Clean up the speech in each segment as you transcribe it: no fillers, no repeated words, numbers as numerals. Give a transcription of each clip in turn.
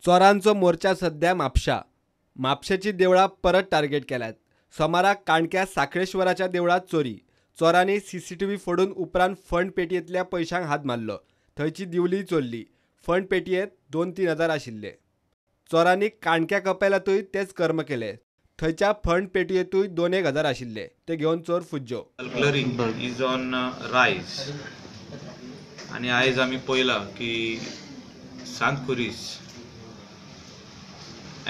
चोरांचो मोर्चा सध्या म्हापशा. म्हापशेची देवळां परत टार्गेट केल्यात. सोमाराक काणक्या साखळेश्वराच्या देवळांत चोरी. चोरांनी सीसीटीव्ही फोडून उपरांत फंड पेटयेंतल्या पयशांक हात मारलो. थंयची दिवलीय चोरली. फंड पेटयेंत 2-3 हजार आशिल्ले. चोरांनी काणक्या कपेलांतूय तेच कर्म केले. थंयच्या फंड पेटयेंतूय 2-1 हजार आशिल्ले. ते घेवन चोर फुज्जो. Burglary is on rise आनी आयज आमी पळयलां की सांत खुरीस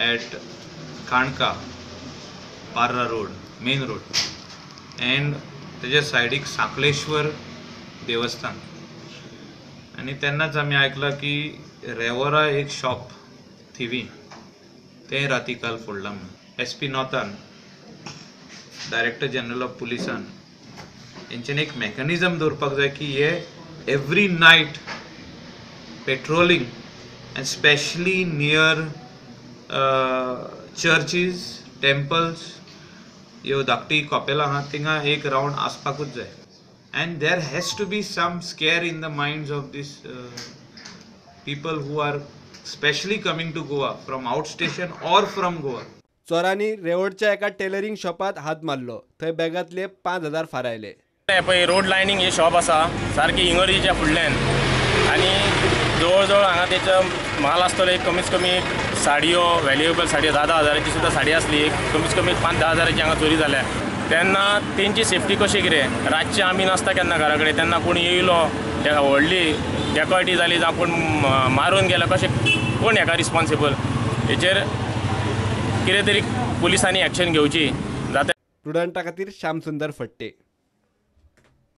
at Kanka Parra road, main road, and तेज्या सायडीक साखळेश्वर देवस्थान. आनी तेन्नाच आमी आयकलां की रेवोरा एक शॉप थिवी तें राती काल फोडलां म्हणून. एस पी नॉर्थान, डायरेक्टर जनरल ऑफ पुलिसान हेंच्यानी एक मॅकनिजम दवरपाक जाय की हे every night patrolling and specially near churches, temples, ह्यो धाकटी कॉपेलां आहा थिंगा एक रावंड आसपाकूच जाय. And there has to be some scare in the minds of this people who are specially coming to Goa from out station or from Goa. चोरांनी रेवडच्या एका tailoring शॉपात हात मारलो. थंय बॅगांतले 5,000 फारायले. पळय रोड लायनींग हे शॉप आसा सारकी इंगर्जीच्या फुडल्यान आनी जवळ जवळ हांगा तेचो माल आसतलो एक कमीत कमी साडयो, व्हॅल्युएबल साडयो 10-10 हजाराची सुद्दां साडी आसली, एक कमीत कमी 5-10 हजाराची हांगा चोरी जाल्या. तेन्ना तेंची सेफ्टी कशी कितें, रातचे आमी नासता केन्ना घरा कडेन, तेन्ना कोण येयलो तेका व्हडली डेकॉयटी जाली जावं कोण मारून गेलो, कशें कोण हेका रिस्पॉन्सिबल, हेचेर कितें तरी पुलिसांनी एक्शन घेवची जाता. प्रुडंटा खातीर श्यामसुंदर फट्टे.